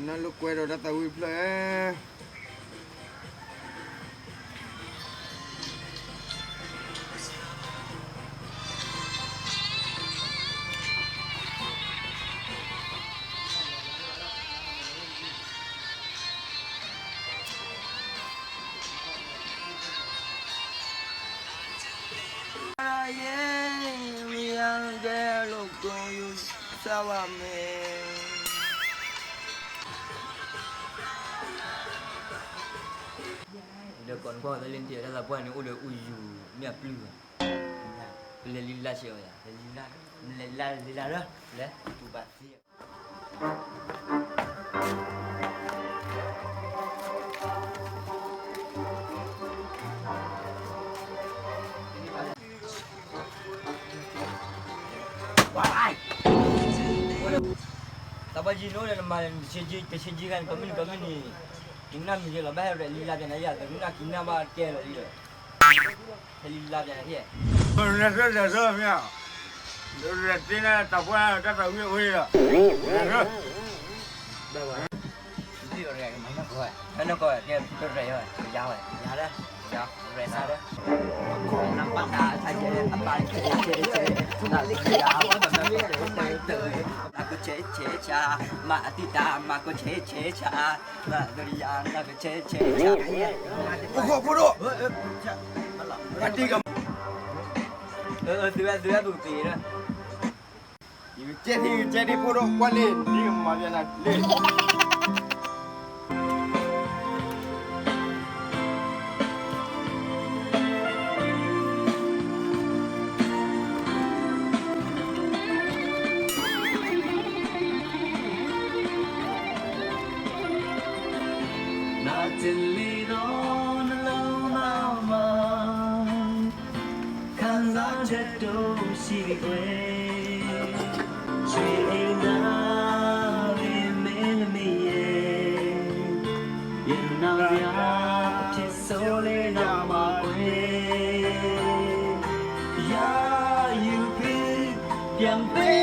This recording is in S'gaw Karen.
နလိာ်ကွဲဒီးတၢ်သးဝံၣ်တဖျၢၣ်ဧၢ. ဒီးကိးနကွၢ်သးလၢနတ့ၢ်တၢ်သးပှၢ်န့ၣ် အိၣ်ဒီးအူယူၤမ့ၢ်အပျုၢ်ဘၣ်, ပလဲၤလံလၢ်ဆဲးအီၤယၤ, လဲၤလံလၢ်, လဲၤလံလၢ်လၢ်လၢ်, လဲၤတူၢ်ဘၣ်သ့ သးပှၢ်ကံနိဒီး နမၤတဆ့ကံခါန့ၣ် ကီမုၢ်နံၤကီမုၢ်နံၤ, ကနၣ်မံၤက့ၤလီၤ ဘၣ်ဟဲရဲၣ်လံလၢ်ပျၢၤနၤယၤ သနၣ်ကံနၣ်ဘၣ်ကဲလီၤလံဒီး ဟဲလံလၢ်ပျၢၤနၤဖဲ လဲၤထၢၣ်လဲၤထၢၣ်မ့ၢ်, လဲၤသ့န့ၣ်တၢ်ပှၢ်တၢ်သးဝံၣ်အိၣ်ဒီး, လဲၤထၢၣ်, နကီၢ်ကဲကရဲၣ်ဝဲ, ယၤဝဲ, ယၤ, ရဲၣ်စၢ်ဒီး နပၢ်တၢ်အတၢ်ယဲ အပၢ်ဆဲးဆဲးဆဲး, နလၢယၤ, နကဆဲးဆဲးဆါ, မၤအတံၢ်တၢ် မၤကဆဲးဆဲးဆါ, နလၢယၤ နကဆဲးဆဲးဆါ, အိၣ်ခိးဖိဒိၣ်, ပှၤတံၢ်က သုဝဲသုဝဲပူၤကသ့လၢ ယကကဲထံကကဲထံဖိဒိၣ်ကွၢ်လံ ဒ်ကမၤဘၣ်နၤလံ နတလ့ဒီးနလၢမၤမၤ ခံစားချက်တို့ရှိပြီကွယ် ရွှေအိမ်သားတွေမင်းသမီးရဲ့ ရင်နောက်ရာအဖြစ်ဆိုးလေးနောက်မှာကွယ် ရာယူပြီးပြန်ပေး